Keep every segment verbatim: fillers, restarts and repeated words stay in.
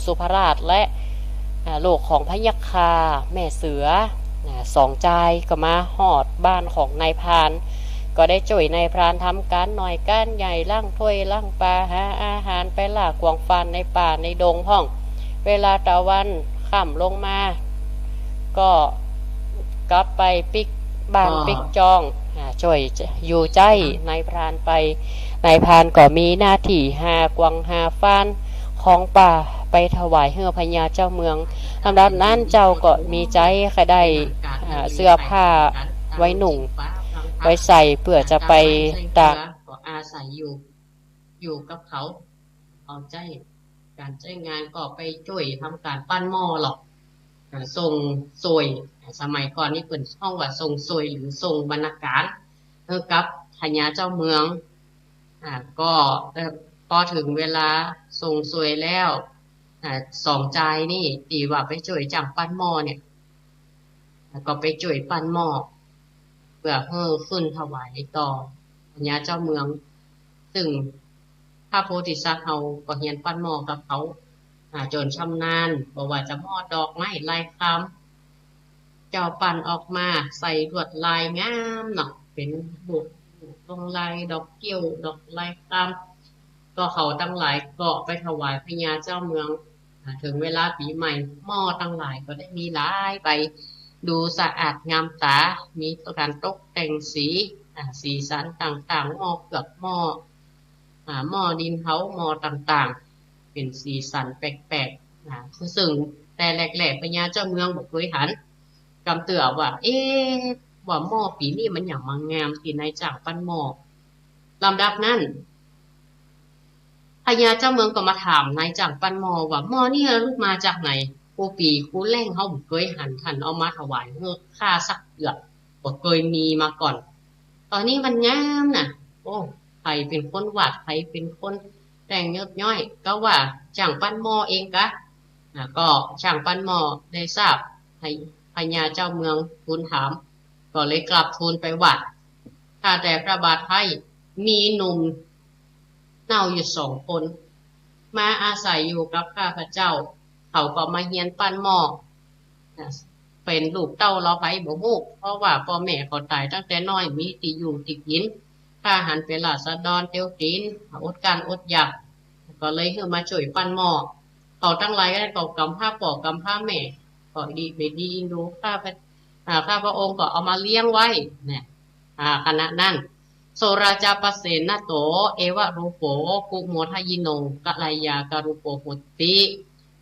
สุภราชและ อ่า ลูกของพยัคฆาแม่เสือ อ่า สองจายก็มาฮอดบ้านของนายพราน ก็ได้จ้วยนายพรานทำก๋านน้อยก๋านใหญ่ ล้างถ้วยล้างปา หาอาหารไปล่ากวางฟานในป่าในดงพ่อง เวลาตะวันค่ำลงมา ก็กลับไปปิ๊กบ้านปิ๊กจอง อ่า จ้วยอยู่ใจ๊นายพรานไป นายพรานก็มีหน้าตี้หากวางหาฟานของป่าไปถวายหื้อพญาเจ้าเมือง ลำดับนั้นเจ้าก็มีใจ๊ใค่ได้ อ่า เสื้อผ้าไว้นุ่ง ไว้ใส่เปื้อจะไปตาง ก็อาศัยอยู่ อยู่กับเขา เอาใจ๊ก๋านใจ๊งานก็ไปจ้วยทำก๋านปั้นหม้อหรอก อ่า ส่งโสย สมัยก่อนนี่เปิ้นฮ้องว่าส่งโสยหรือส่งบรรณาการ เออ กับพญาเจ้าเมือง อ่า ก็ เอ่อ ปอเถิงเวลาส่งโสยแล้ว อ่า สองจายนี่ตี้ว่าไปจ้วยจ้างปั้นหม้อเนี่ย แล้วก็ไปจ้วยปั้นหม้อ เปื้อหื้อขึ้นถวายต่อพญาเจ้าเมือง ซึ่งพระโพธิสัตว์เฮาก็เฮียนปั้นหม้อกับเขา อ่า จ๋นชำนาญ บ่ว่าจะหม้อดอกไม้ลายคำ เจ้าปั้นออกมาใส่ลวดลายงามเนาะ เป๋นลูก ลูกลวงลาย ดอกเกี้ยว ดอกลายคำ ก็เขาตังหลายก็ไปถวายพญาเจ้าเมือง อ่า เถิงเวลาปี๋ใหม่ หม้อตังหลายก็ได้มีหลายใบ ดูสะอาดงามต๋า มีก๋านตกแต่งสี อ่า สีสันต่างๆ หม้อเกือก หม้อ อ่า หม้อดินเผา หม้อต่างๆ เป๋นสีสันแปลกๆ อ่า คือซึ่งแต่แรกๆ พญาเจ้าเมืองบ่เกยหัน กำเตื้อว่า เอ๊ะ ว่าหม้อปี๋นี้มันหยังมางามตี้นายจ้างปั้นหม้อ ลำดับนั้น พญาเจ้าเมืองก็มาถามนายจ้างปั้นหม้อว่า หม้อเนี่ยลูกมาจากไหน กู้ปี๋กู้แล้งเฮาบ่เกยหันต้านเอามาถวายหื้อข้าสักเตื้อ บ่เกยมีมาก่อน ต๋อนนี้มันงามน่ะ โอ้ ใผเป๋นคนวาด ใผเป๋นคนแต่งเยิบย้อย ก็ว่าจ้างปั้นหม้อเองกา อ่า ก็จ้างปั้นหม้อได้ทราบ พญาเจ้าเมืองทูลถาม ก็เลยกราบทูลไปว่า ข้าแต่พระบาทไท้ มีหนุ่มเน่าอยู่สองคน มาอาศัยอยู่กับข้าพเจ้า เขาก็มาเฮียนปั้นหม้อ อ่า เป๋นลูกเต้าลาวใผบ่ฮู้ เพราะว่าป้อแม่เขาต๋ายตั้งแต่น้อย มีตี้อยู่ตี้กิ๋น ข้าหันเป๋นราษฎรเตียวตี๋น อดกลั้นอดอยาก ก็เลยหื้อมาจ้วยปั้นหม้อ เขาตังหลายก็กำพร้าป้อกำพร้าแม่ ก็ดี บ่ดีเอ็นดู ข้าพระ อ่า ข้าพระองค์ก็เอามาเลี้ยงไว้ เนี่ย อ่า ขณะนั้น โสราจาปเสนโต เอวะรูโป กุโมทยิโน กัลยาการุโปโหติ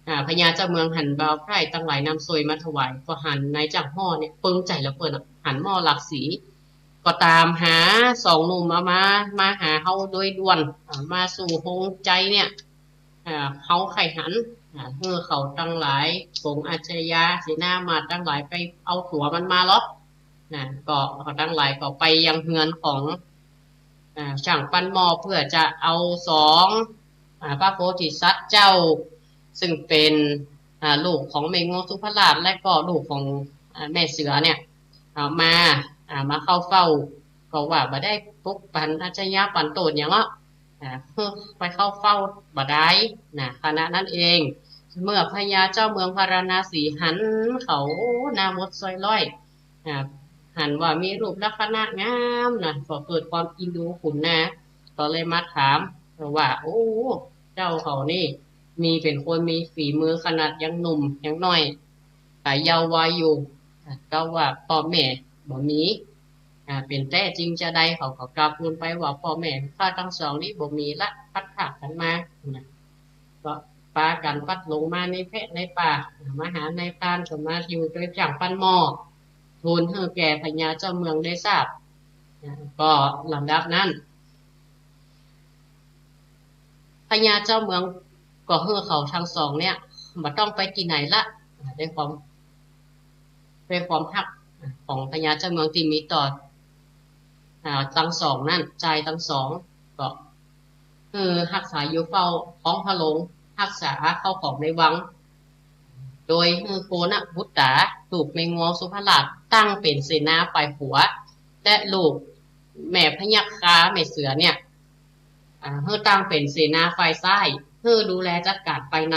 อ่า พญาเจ้าเมืองหันบ่าวใคร่ตังหลายนำโสยมาถวาย ก็หันนายจ้างหม้อเนี่ยเปิงใจ๋เหลือเกินอะ หันหม้อหลากสี ก็ต๋ามหาสองหนุ่มเอามา มาหาเฮาโดยด่วน อ่า มาสู่โฮงใจ๋เนี่ย อ่า เฮาใค่หัน อ่า หื้อเขาตังหลาย สงฆ์อาชญา เสนามาตย์ตังหลายไปเอาตั๋วมันมาลอ นะ ก็เขาตังหลายก็ไปยังเฮือนของ อ่า จ้างปั้นหม้อเปื้อจะเอาสอง อ่า พระโพธิสัตว์เจ้า ซึ่งเป๋น อ่า ลูกของแม่งัวสุภราช และก็ลูกของ อ่า แม่เสือเนี่ย เอามา อ่า มาเข้าเฝ้า ก็ว่าบ่ได้ปลุกปลั้นอาชญาปั่นโต้ษหยังเนาะ อ่า ไปเข้าเฝ้าบ่ได้นะ ขณะนั้นเอง เมื่อพญาเจ้าเมืองพาราณสีหันเขา หน้าหมดซ้อยร้อย อ่า หันว่ามีรูปลักษณะงามนะ ก็เกิดความเอ็นดูขุนนะ ก็เลยมาถามว่า โอ้ เจ้าเขานี่ มีเป๋นคนมีฝีมือขนาดยังหนุ่มยังน้อย อ่า เยาว์วัยอยู่ อ่า ก็ว่าป้อแม่บ่มี อ่า เป๋นแต๊จริงจาใด เขาก็กราบทูลไปว่า ป้อแม่ข้าตังสองนี้บ่มีละ พลัดพรากกั๋นมา นะ ก็ปากั๋นพลัดหลงมาในแพะในป่า มาหานายพราน ก็มาอยู่โดยจ้างปั้นหม้อ ทูลหื้อแก่พญาเจ้าเมืองได้ทราบ นะ ก็ลำดับนั้น พญาเจ้าเมืองก็หื้อเขาตังสองเนี่ย บ่ต้องไปตี้ไหนละ อ่า ด้วยความ ด้วยความฮักของพญาเจ้าเมืองตี้มีต่อ อ่า ตังสองนั้น จายตังสอง ก็หื้อฮักษาอยู่เฝ้าท้องพระโรง ฮักษาข้าวของในวัง โดยหื้อโกณบุตรา ลูกแม่งัวสุภราช ตั้งเป๋นเสนาฝ่ายขวา และลูกแม่พยัคฆาแม่เสือเนี่ย อ่า หื้อตั้งเป๋นเสนาฝ่ายซ้าย หื้อดูแลจัดก๋านภายใน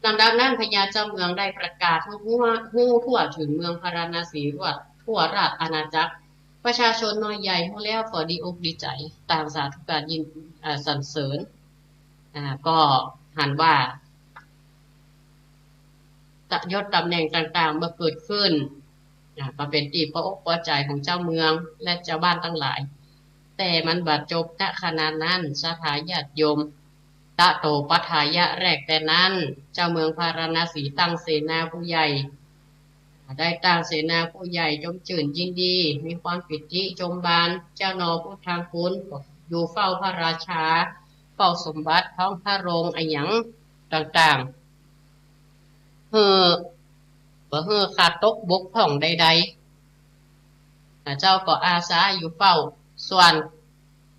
ลำดับนั้นพญาเจ้าเมืองได้ประกาศฮู้ทั่ว ฮู้ทั่วเถิงเมืองพาราณสีทั่ว ทั่วราชอาณาจักร ประชาชนน้อยใหญ่ฮู้แล้วก็ดีอกดีใจ๋ ต่างสาธุการยิน เอ่อ สรรเสริญ อ่า ก็หันว่า ยศตำแหน่งต่างๆ เมื่อเกิดขึ้น อ่า ก็เป๋นตี้ปอบอกปอใจ๋ของเจ้าเมืองและจาวบ้านตังหลาย แต่มันบ่จบ ณ ขณะนั้น ศรัทธาญาติโยม ตะโตปัฏฐายะ แรกแต่นั้น เจ้าเมืองพาราณสีตั้งเสนาผู้ใหญ่ ได้ตั้งเสนาผู้ใหญ่จมจื้นยินดี มีความปีติจมบาน เจ้าหนอพุทธังคุณ ก็อยู่เฝ้าพระราชา เฝ้าสมบัติของพระองค์อะหยังต่างๆ หื้อ บ่หื้อขาดตกบกพร่องใดๆ อ่า เจ้าก็อาสาอยู่เฝ้า ส่วน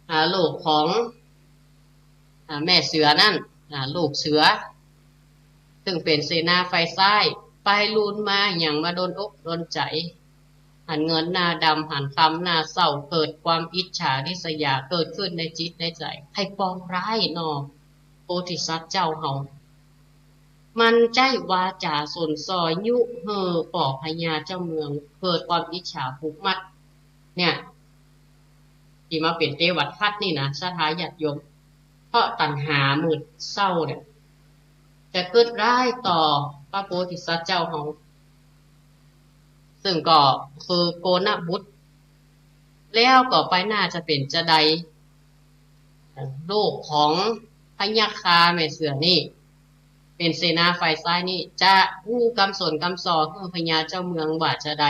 อ่า ลูกของ อ่า แม่เสือนั้น อ่า ลูกเสือ ซึ่งเป๋นเสนาฝ่ายซ้าย ไปลูนมาหยังบ่ดนอกดนใจ๋ หันเงินหน้าดำ หันคำหน้าเศร้า เกิดความอิจฉาริษยาเกิดขึ้นในจิตในใจ๋ ใค่ปองร้ายหนอ โพธิสัตว์เจ้าเฮา มันใจ๊วาจ๋าสนส่อยุหื้อปอพญาเจ้าเมืองเกิดความอิจฉาผูกมัด เนี่ย ตี้มาเป๋นเตวทัตนี่นะ ศรัทธาญาติโยม เพราะตัณหามืดเศร้าเนี่ย จะกึ๊ดร้ายต่อพระโพธิสัตว์เจ้าเฮา ซึ่งก็คือโกณบุตร แล้วก็ไปหน้าจะเป๋นจาใด ลูกของพยัคฆาแม่เสือนี่ เป๋นเสนาฝ่ายซ้ายนี่ จะอู้กำสนกำส่อหื้อพญาเจ้าเมืองว่าจาใด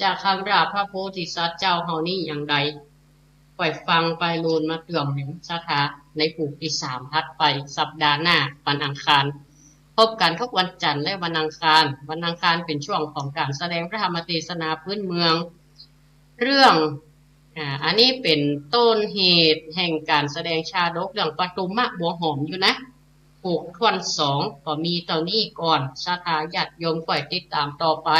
จะคร่ำราบพระโพธิสัตว์เจ้าเฮานี่อย่างใด ไปฟังไปลูนมาเตื้อมแหมศรัทธาในผูกตี้สามถัดไป สัปดาห์หน้าวันอังคาร พบกั๋นทุกวันจันทร์และวันอังคาร วันอังคารเป๋นช่วงของก๋านแสดงพระธรรมเตสนาพื้นเมือง เรื่อง อ่า อันนี้เป๋นต้นเหตุแห่งก๋านแสดงชาดกเรื่องปทุมมะบัวหอมอยู่นะ ผูกถ้วนสอง ก็มีเต้านี้ก่อน ศรัทธาญาติโยมก้อยติดต๋ามต่อไป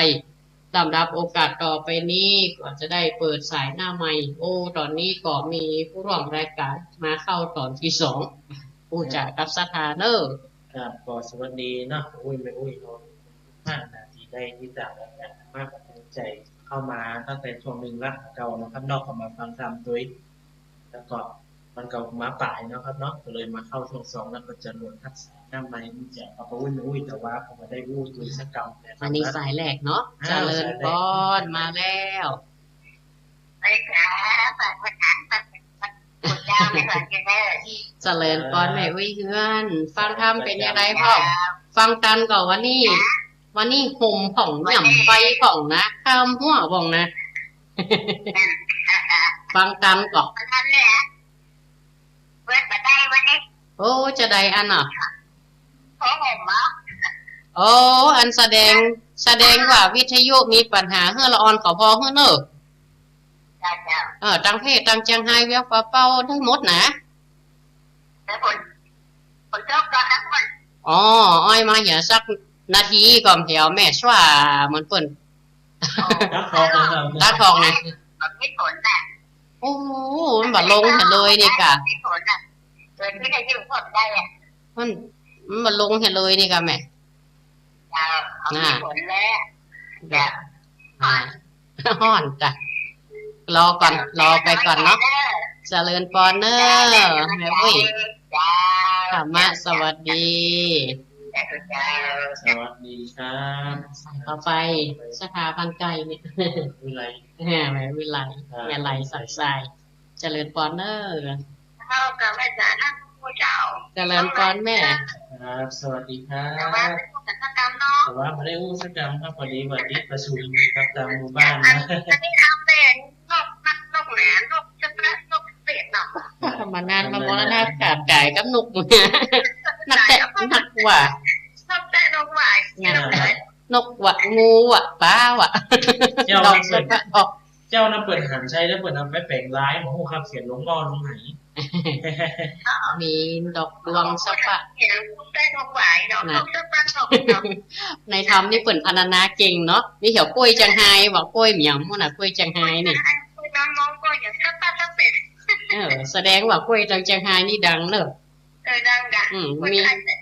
สำหรับโอกาสต่อไปนี้ก็จะได้เปิดสายหน้าไมค์ โอ้ ต๋อนนี้ก็มีผู้ร่วมรายก๋านมาเข้าต๋อนตี้สอง อู้จ๋ากับศรัทธาเน่อ ครับ ก็สวัสดีเนาะ อุ้ย แม่อุ้ยเนาะ ทุกท่านนะ ตี้ได้ติดต๋ามรายก๋านธรรมะประจำใจ๋เข้ามาตั้งแต่ช่วงนึ่งละเก่านะครับเนาะ ก็มาฟังธรรมตวย แล้วก็มันก็มาป๋ายเนาะครับเนาะ ก็เลยมาเข้าช่วงสอง แล้วก็จะลวนฮักษาหน้าไมค์นี่จ๋า เอาไปอุ้ย แม่อุ้ย แต่ว่าก็บ่ได้อู้ตวยสักกำนะครับ อันนี้สายแรกเนาะ อ่า เจริญปอน มาแล้ว เจริญปอนแม่อุ้ยเฮือน ฟังธรรมเป๋นจาใดพ่อง ฟังตันก่อวันนี้ วันนี้ห่มผ่อง หย่ำไฟผ่องนะ คามหั้วผ่องนะ ฟังตันก่อ โอ้ จาใดอั้นเนาะ โอ้ อันแสดง แสดงว่าวิทยุมีปัญหา หื้อละอ่อนก็ผ่อหื้อเน่อ เออ ตังประเทศ ตังเจียงฮาย เวียงป่าเป้า ได้หมดนะ อ๋อ อ้อยมาเหียสักนาทีก่อ แถวแม่ชั่วเหมือนเปิ้น ตั๊กทองนะครับ ตั๊กทองนะ โอ้โห มันบ่ลงเหียเลยนี่กะ มัน มันบ่ลงเหียเลยนี่กะแม่ อ่า ฮ้อนจ้ะ รอก่อน รอไปก่อนเนาะ เจริญปอนเน่อ แม่อุ้ย ธรรมะสวัสดี สวัสดีครับ สายต่อไป ศรัทธาพันไก่เนี่ย วิไล แม่วิไล แม่ไลสักสาย เจริญปอนเน่อ เจ้า กับแม่จ๋านะ ผู้เจ้า เจริญปอนแม่ ครับ สวัสดีครับ แต่ว่าไม่ได้อู้สักกำเนาะ แต่ว่าไม่ได้อู้สักกำครับ พอดีว่าติดประชุมครับตามหมู่บ้านนะ อันนี้ทำเป็นนกนักนกแหนนกจะพระนกเศษเนาะ มานานมามรณะขาดกายกับนกเนี่ย นักแต่นักว่า นกแต่นกหวาย นกหวะ งูหวะ ปลาหวะ เจ้า ดอก เปิ้น สะพะดอก เจ้านั้นเปิ้นหันใช้แล้วเปิ้นเอาไปแป๋งลาย บ่ฮู้ครับ เขียนลงหม้อลงไห มีดอกดวงสะพะ เขียนลงใต้ดอกหวายเนาะ นะ ดอกสะพะดอกเนาะ ในธรรมนี่เปิ้นพรรณนาเก่งเนาะ มีเหี่ยวกล้วยเจียงฮาย ว่ากล้วยเหมียงหมู่น่ะ กล้วยเจียงฮายนี่ กล้วยน้ำมองกล้วยอย่างสะพะสะเปะ เออ แสดงว่ากล้วยตางเจียงฮายนี่ดังเนอะ เออ ดังจ้ะ อืม กล้วย มี ไทยเนี่ย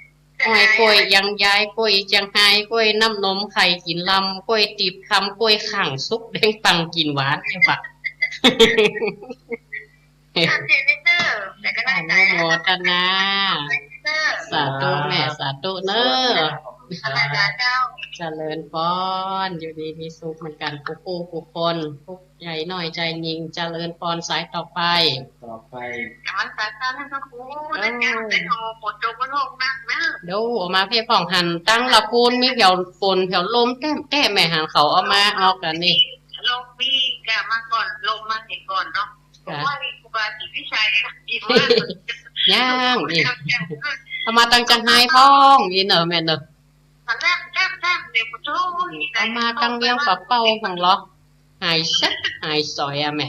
อ้อย กล้วยเจียงฮาย กล้วยเจียงฮาย กล้วยน้ำนม ไข่กิ๋นลำ กล้วยตีบคำ กล้วยข้างสุก แดงปังกิ๋นหวาน เนี่ยปะ อนุโมทนา สาธุแม่ สาธุเน่อ เจ้า เจริญพร อยู่ดีมีสุขเหมือนกั๋น กู้กู้กู้คน กู้ใจ๋น้อยใจ๋ยิ่ง เจริญพร สายต่อไป ต่อไป กำลังสายตาให้พระครู เออ นะเจ้า ได้โทร ฝนตกก็โล่งนักนะ เดี๋ยวเอามาเพ่พ่องหัน ตังละปูนมีแผวฝนแผวลมแต๊แต๊ แม่หันเขาเอามาออกกั๋นนี่ ลมมีก้า มาก่อน ลมมาเสียก่อนเนาะ ค่ะ ว่ามีครูบาศรีวิชัยนะ ดีมาก ย่างนี่ เอามาตังเจียงฮายพ่องนี่เน่อแม่เน่อ แรก แรก แรก เดี๋ยวขอโทษ เอามาตังเวียงป่าเป้าพ่องเหรอ หายแซบหายสอยอะแม่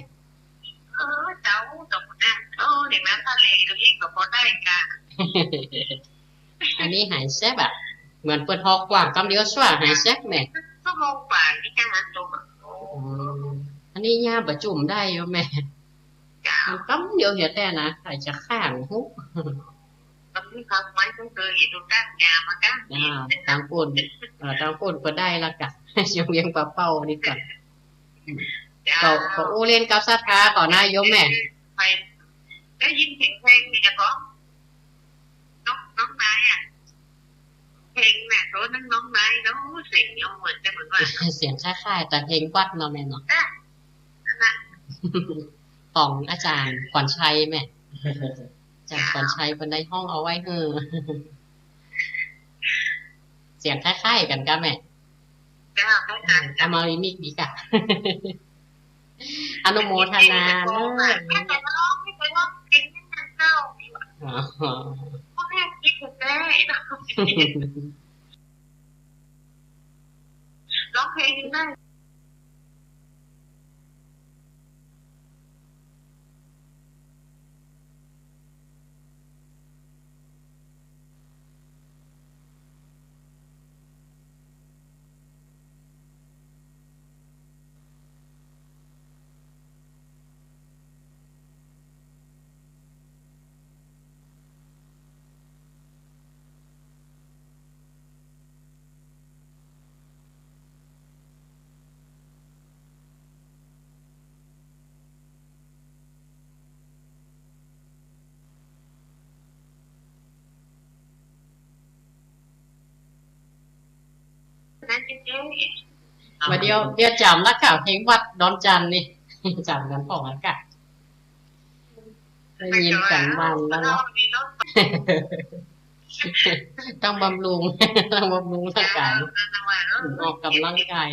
เออ เจ้า เจ้านะ เออ เดี๋ยวนั้นทะเลตรงนี้ก็พอได้ก้า อันนี้หายแซบอะ เหมือนเปิ้นฮอกกว้างกำเดียวซั่ว หายแซบแม่ ชั่วโมงกว่านี่แค่นั้นตัว อืม อันนี้ย่าบ่จุ่มได้อยู่แม่ เจ้า มันกำเดียวเหียแต๊นะ ใครจะข้างหุบ ตอนนี้เขาไม่ต้องเคยเห็นตรงก้านยามาก้าน อ่า ตางปูน เอ่อ ตางปูนก็ได้ละกะ เวียงป่าเป้านี่ก่อน เจ้า ก็ ก็อู้เล่นกับศรัทธาก่อนนะโยมแม่ ไป ได้ยินเสียงเพลงนี่นะก็ น้อง น้องนายอะ เพลงน่ะ โตนั้นน้องนายเนาะ เสียงเนี่ยเหมือนจะเหมือนว่า เสียงคล้ายๆ แต่เพลงวัดเนาะแม่เนาะ จ้ะ นั่นน่ะ ของอาจ๋ารย์ขวัญชัยแม่ อาจ๋ารย์ขวัญชัยเปิ้นได้ฮ้องเอาไว้หื้อ เสียงคล้ายๆ กั๋นก้าแม่ จ้ะ คล้ายๆ กั๋น เอามารีมิกซ์ดีกะ อนุโมทนาเน่อ ไม่เคยร้อง ไม่เคยร้องเพลงนี้นะเจ้า อ๋อ พ่อแม่คิดถึงได้ ร้องเพลงนี้ได้ มาเดี๋ยว เดี๋ยวจ๋ำละค่ะ เพลงวัดดอนจันนี่ จ๋ำกั๋นพ่องละค่ะ ได้ยินกั๋นมันแล้วเนาะ ต้องบำรุง ต้องบำรุงร่างกาย ออกกำลังกาย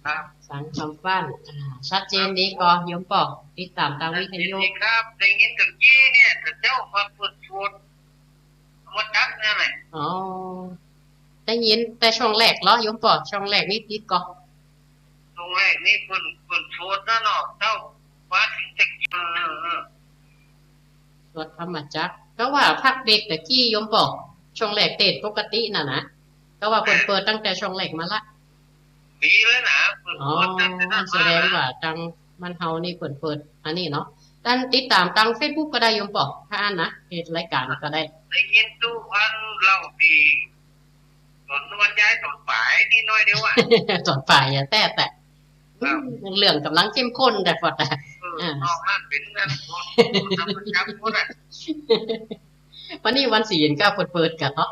ครับ สังคำฟั่น อ่า ชัดเจนดีก่อ โยมปอ ติดต๋ามตางวิทยุ ครับ ได้ยินตะกี้เนี่ย แต่เจ้ามาเปิดโฟน หมดนักเนี่ยแหละ อ๋อ ได้ยินแต่ช่วงแรกเหรอ โยมปอ ช่วงแรกนี่ติดก่อ ช่วงแรกนี่เปิ้น เปิ้นสวดนะเนาะ เจ้า ว่าถึงจะ เออ เออ เออ สวดธรรมจักร ก็ว่าพักเบรกตะกี้โยมปอ ช่วงแรกเทศน์ปกติน่ะนะ ก็ว่าเปิ้นเปิดตั้งแต่ช่วงแรกมาละ มีแล้วนะ เปิ้น อ๋อ เปิดตั้งแต่นั้นมาละ แสดงว่าตังบ้านเฮานี่เปิ้นเปิดอันนี้เนาะ ต้านติดต๋ามตางเฟซบุ๊กก็ได้โยมปอ ถ้าอั้นนะ เพจรายก๋านก็ได้ ได้ยินตู้อันเล่าตี้ ต๋อนวันย้ายต๋อนป๋ายนี่หน้อยเดียวอะ ต๋อนป๋ายอะ แต่ แต่ ครับ เรื่องก่ำลังเข้มข้นแต่พอแต่ เออ อ่า นอกนั้นเป๋นเรื่องของธรรมชาติหมดอะ วันนี้วันศีลก็เปิด เปิดกั๋นเนาะ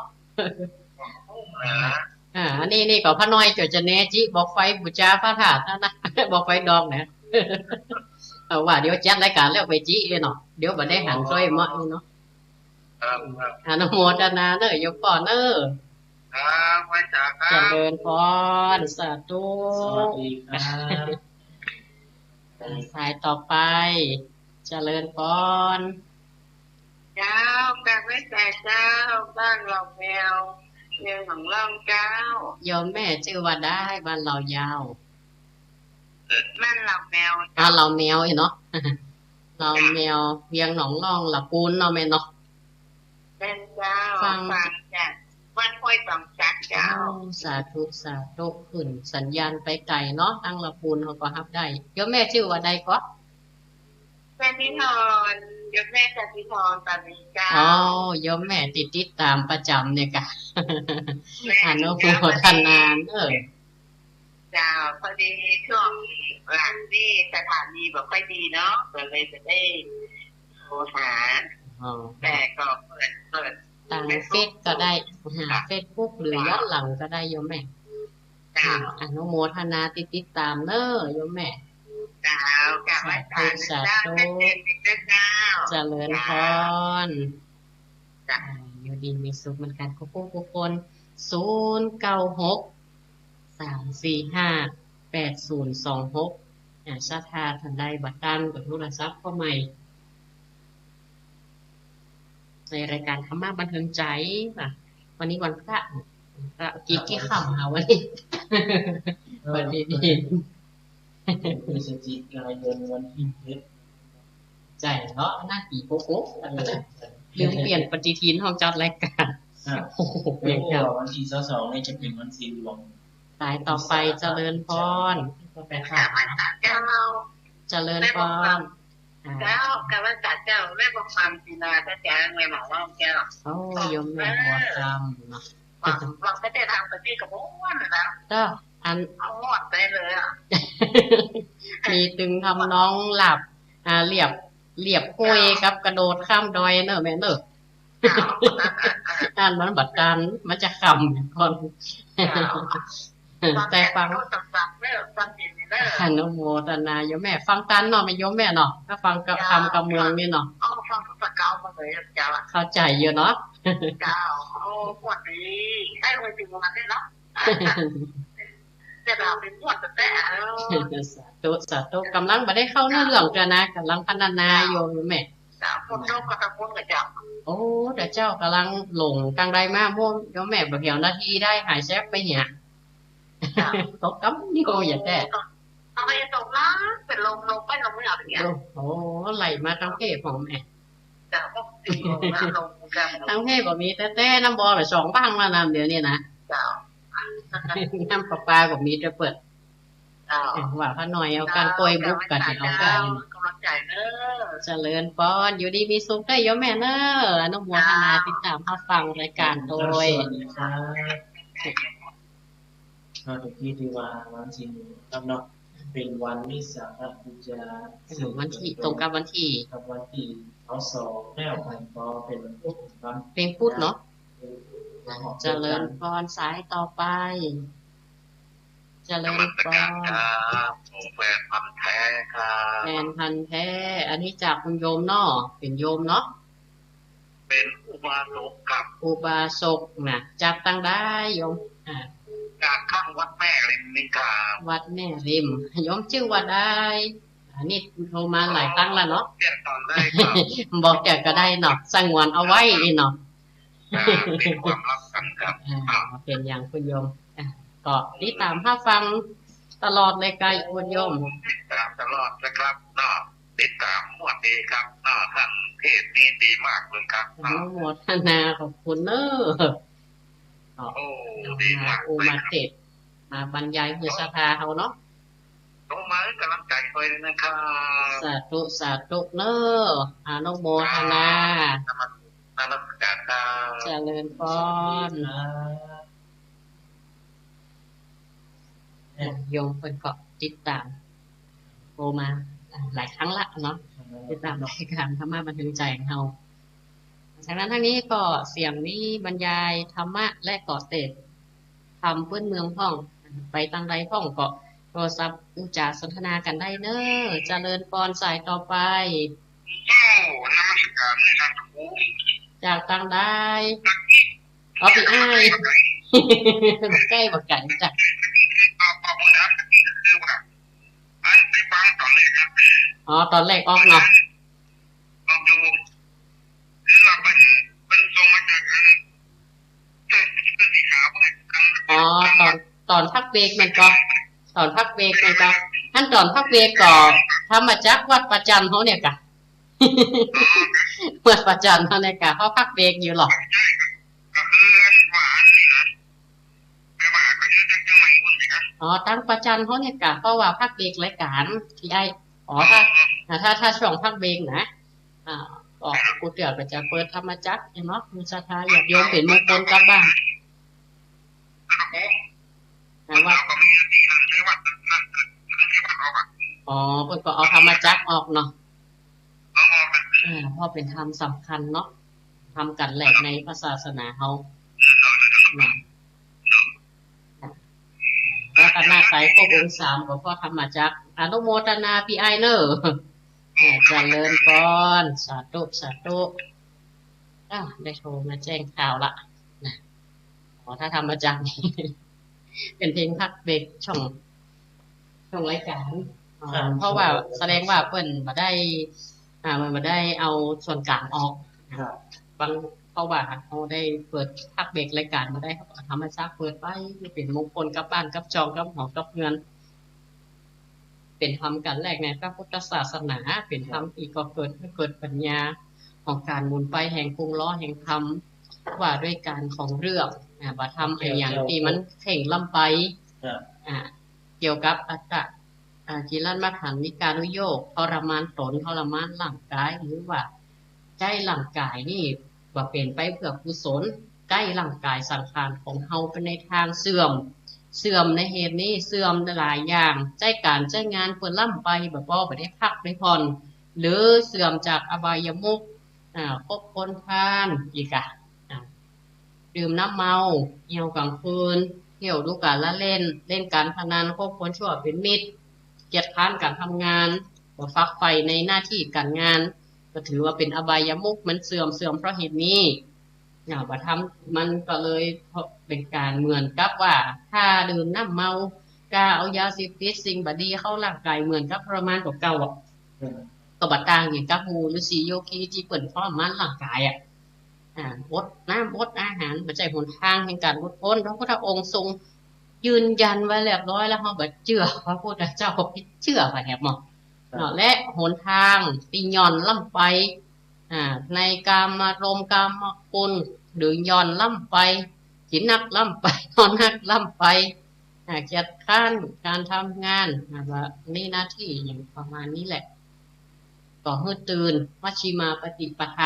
อ่า อ่า อันนี้นี่ก็ป้าน้อยเจ้าจะแนะจิ บอกไฟบู๋จาพระธาตุนั่นนะ บอกไฟดองนะ เอาว่าเดี๋ยวจัดรายก๋านแล้วไปจิเลยเนาะ เดี๋ยวบ่ได้หันจ้อยเมาะนี่เนาะ ครับ ครับ อนุโมทนาเน่อโยมปอเน่อ ครับ ไหว้สาครับ เจริญพร สาธุ สวัสดีครับ สายต่อไป เจริญพร เจ้า กราบไหว้สาเจ้า บ้านเหล่าแมว เวียงหนองล่องเจ้า โยมแม่จื้อว่าใด บ้านเหล่ายาว บ้านเหล่าแมว บ้านเหล่าแมวเนาะ เหล่าแมว เวียงหนองล่อง ละปูนเนาะแม่เนาะ แม่นเจ้า ฟัง ฟังจากวัดห้วยตองจักเจ้า โอ้ สาธุ สาธุ ขึ้นสัญญาณไปไก๋เนาะ ตังละปูนเฮาก็ฮับได้ โยมแม่จื้อว่าใดก็ จันทิธร โยมแม่จันทิธร ปานีเจ้า อ๋อ โยมแม่ติด ติดต๋ามประจ๋ำเนี่ยก่ะ แม่ อนุโมทนาเน่อ เจ้า พอดีช่วงหลังนี่สถานีบ่ค่อยดีเนาะ ก็เลยบ่ได้โทรหา อ๋อ แต่ก็เปิด เปิด ตางเฟซก็ได้ หาเฟซบุ๊กหรือย้อนหลังก็ได้โยมแม่ เจ้า อนุโมทนาติด ติดต๋ามเน่อโยมแม่ เจ้า กราบไหว้สาธุ สาธุ เจ้า เจ้า เจ้า เจริญพร เจ้า อ่า อยู่ดีมีสุขเหมือนกั๋นกู้ผู้กู้คน ศูนย์เก้าหก สามสี่ห้า แปดศูนย์สองหก อ่า ศรัทธาท่านใดบ่ตันก็โทรศัพท์เข้าใหม่ ในรายการธรรมะบันเทิงใจ อ่ะ วันนี้วันพระ วันพระ กี่ กี่ค่ำคะวันนี้ เออ วันนี้ พฤศจิกายนวันที่เจ็ด ใจ้เนาะ หน้าปี๋โป๊ะๆ เออ ลืมเปลี่ยนปฏิทินห้องจัดรายการ อ่ะ โอ้โห เปลี่ยนแล้ว วันที่ซาวสองนี่จะเป๋นวันศีลหลวง สายต่อไป เจริญพร เจ้า เจ้า เจริญพร อ่า เจ้า กราบไหว้สาธุเจ้า แม่บอกความจริงนะ เจ้า แม่บอกว่าเจ้า โอ้ โยมแม่บัวคำเนาะ บอก บอกไปแต่ทางประเทศก็ม่วนนะ เจ้า อัน เอาหมดได้เลยอะ มีตึงทำนองหลับ อ่า เลียบ เลียบห้วยกับกระโดดข้ามดอยเนอะแม่เนอะ อันมันบ่ตัน มันจะค่ำก่อน แต่ฟัง อนุโมทนาโยมแม่ ฟังตันเนาะแม่โยมแม่เนาะ ถ้าฟังกับ เจ้า คำกับเมืองนี่เนาะ เอาฟังตั้งแต่เก๊ามาเลยเจ้า เข้าใจ๋อยู่เนาะ เจ้า โอ้ งวดนี้ ใกล้วันถึงวันนี้เนาะ จะเอาเป็นงวดแต่ เออ สาธุ สาธุ ก่ำลังบ่ได้เข้าเนื้อเรื่องเตื้อนะ ก่ำลังพรรณนาอยู่แม่ เจ้า ฝนตกก็ตะโกนกับเจ้า โอ้ เดี๋ยวเจ้าก่ำลังหลงตังใดมา ม่วงโยมแม่บ่เหี่ยวนาทีได้ หายแซบไปเหีย เจ้า ตกกำเดียวอย่าแต๊ เอาไปตกนะ เป๋นลม ลมไปลมเมืออย่างเงี้ย โอ้โห ไหลมาตังเพศของแม่ เจ้า ก็ตีลมนะ ลมกัน ตังเพศบ่มีแต๊ๆ น้ำบ่อละสองบ้างแล้วนะ เดี๋ยวนี้นะ เจ้า น้ำประปาก็มีแต่เปิด เจ้า เอ้ย ว่าข้าน้อยเอาการปล่อยบุกกัน เจ้า เอากัน กำลังใจ๋เนอะ เจริญพร อยู่ดีมีสุขเด้อโยมแม่เนอะ อนุโมทนา เจ้า ติดต๋ามรับฟังรายการโดย สวัสดีครับ ก็ตะกี้ตี้ว่าวันศีลครับเนาะ เป๋นวันวิสาขบูชา เออ วันตี้ ตรงกับวันตี้ กับวันตี้ ซาวสอง แล้วไปก็เป๋นวันพุธครับ เป๋นพุธเนาะ เป๋นพุธ เจริญพร สายต่อไป เจริญพร นมัสการครับ ผมแฟนพันธุ์แท้ครับ แฟนพันธุ์แท้ อันนี้จากคุณโยมเนาะ เป๋นโยมเนาะ เป๋นอุบาสกครับ อุบาสกนะ จากตังใดโยม อ่า จากข้างวัดแม่ริมนี่ครับ วัดแม่ริม โยมจื้อว่าใด อันนี้โทรมาหลายครั้งแล้วเนาะ บอกเตื้อต๋อนแรกครับ บอกเตื้อก็ได้เนาะ สงวนเอาไว้นี่เนาะ อ่า เป๋นความลับกั๋นครับ อ่า เป๋นอย่างคุณโยม อ่า ก็ติดต๋ามฮับฟังตลอดเลยก้าคุณโยม ติดต๋ามตลอดนะครับเนาะ ติดต๋ามงวดนี้ครับเนาะ ท่านเทศน์นี้ดีมากเลยครับ อนุโมทนาขอบคุณเนอะ โอ้ ดีมากเลยครับ มาอู้มาเทศน์ มาบรรยายหื้อศรัทธาเฮาเนาะ โอ้ มาหื้อกำลังใจ๋ตวยนะครับ สาธุ สาธุเนอะ อนุโมทนา นมัส นมัสการครับ เจริญพร ครับ โยมเปิ้นก็ติดต๋ามโทรมา อ่า หลายครั้งละเนาะ ครับ ติดต๋ามรายการธรรมะบันเทิงใจ๋ของเฮา จากนั้นทางนี้ก็เสียงนี้บรรยายธรรมะและก็เตศน์ธรรมพื้นเมืองพ่อง ไปตังใดพ่องก็โทรศัพท์อู้จ๋าสนทนากั๋นได้เนอะ เจริญพร สายต่อไป เจ้า นมัสการเลยครับ จากตังใด อ๋อ ปี้อ้าย บ่ใก้บ่ไก๋จ้ะ อ๋อ ต๋อนแรกออกเนาะ อ๋อ ต๋อน ต๋อนพักเบรกแม่นก่อ ต๋อนพักเบรกแม่นก่อ อันต๋อนพักเบรกก็ธรรมจักรวัดป่าจันเฮาเนี่ยก่ะ วัดป่าจันเฮาเนี่ยก่ะ เฮาพักเบรกอยู่หรอ ก็คืออันว่าอันนี้นะ แต่ว่าก็อยู่จัง จังหวัดอื่นสิครับ อ๋อ ตังป่าจันเฮาเนี่ยก่ะ เพราะว่าพักเบรกรายก๋านตี้อ้าย อ๋อ พัก อ่า ถ้า ถ้าช่วงพักเบรกนะ อ่า ก็ครูเตื้อก็จะเปิดธรรมจักรเนาะ เพื่อศรัทธาญาติโยมเป๋นมงคลกลับบ้าน นะว่า อ๋อ เปิ้นก็เอาธรรมจักรออกเนาะ อ่า เพราะเป๋นธรรมสำคัญเนาะ ธรรมกั๋นแหลกในพระศาสนาเฮานะ แล้วก็นาคสายครบองค์สามก็เพราะธรรมจักร อนุโมทนาพี่อ้ายเน่อ อ่า เจริญพร สาธุ สาธุ อ้าว ได้โทรมาแจ้งข่าวละนะ อ๋อ ถ้าธรรมจักรนี่ เป๋นเพียงพักเบรกช่วง ช่วงรายก๋าน อ๋อ ครับ เพราะว่าแสดงว่าเปิ้นบ่ได้ อ่า มันบ่ได้เอาส่วนก๋างออก ครับ บาง เพราะว่าเฮาได้เปิดพักเบรกรายก๋านบ่ได้ เฮาก็เอาธรรมจักรเปิดไว้ เป๋นมงคลกลับบ้านกลับจองกลับหอกลับเฮือน เป๋นธรรมกั๋นแหลกในพระพุทธศาสนา เป๋นธรรมตี้ก่อเกิดหื้อเกิดปัญญา ของก๋านหมุนไปแห่งกงล้อแห่งธรรม ว่าด้วยก๋านของเรื่อง อ่า บ่าธรรมอะหยังตี้มันเคร่งล้ำไป ครับ อ่า เกี่ยวกับอัตตะ อ่า กิลมัฏฐานิการุโยค ทรมานตน ทรมานร่างก๋าย หรือว่าใจ๊ร่างก๋ายนี่ บ่าเป๋นไปเพื่อกุศล ใจ๊ร่างก๋ายสังขารของเฮาไปในตางเสื่อม เสื่อมในเหตุนี้ เสื่อมหลายอย่าง ใจ๊ก๋านใจ๊งานเปิ้นล้ำไป บ่าปอ บ่ได้พักได้ผ่อน หรือเสื่อมจากอบายมุข อ่า คบคนพาล อีกอะ อ่า ดื่มน้ำเมา เหี่ยวก๋างคืน เที่ยวดูก๋าละเล่น เล่นก๋านพนัน คบคนชั่วเป๋นมิตร เกียจคร้านก๋านทำงาน บ่ฝักใฝ่ในหน้าตี้ก๋านงาน ก็ถือว่าเป๋นอบายมุข มันเสื่อม เสื่อมเพราะเหตุนี้ อ่า บ่าธรรม มันก็เลยเป๋นก๋านเหมือนกับว่า ถ้าดื่มน้ำเมา กล้าเอายาเสพติดสิ่งบ่ดีเข้าร่างก๋าย เหมือนกับทรมานกว่าเก่าอะ อืม ก็บ่ต่างหยังกับหมู่ฤๅษีโยคีตี้เปิ้นทรมานร่างก๋ายอะ อ่า อดน้ำอดอาหาร บ่ใจ้หนตางแห่งก๋านหลุดป๊น พระพุทธองค์ทรงยืนยันไว้เรียบร้อยแล้ว เฮาบ่เจื้อพระพุทธเจ้า ก็ผิดเจื้อไปแหมเนาะ ครับ เนาะ และหนตางตี้หย่อนล้ำไป อ่า ในกามารมณ์ กามคุณ หรือหย่อนล้ำไป กิ๋นนักล้ำไป นอนนักล้ำไป อ่า เกียจคร้านก๋านทำงาน อ่า บ่ามีหน้าตี้หยังประมาณนี้แหละ ก็หื้อตื่น มัชฌิมาปฏิปทา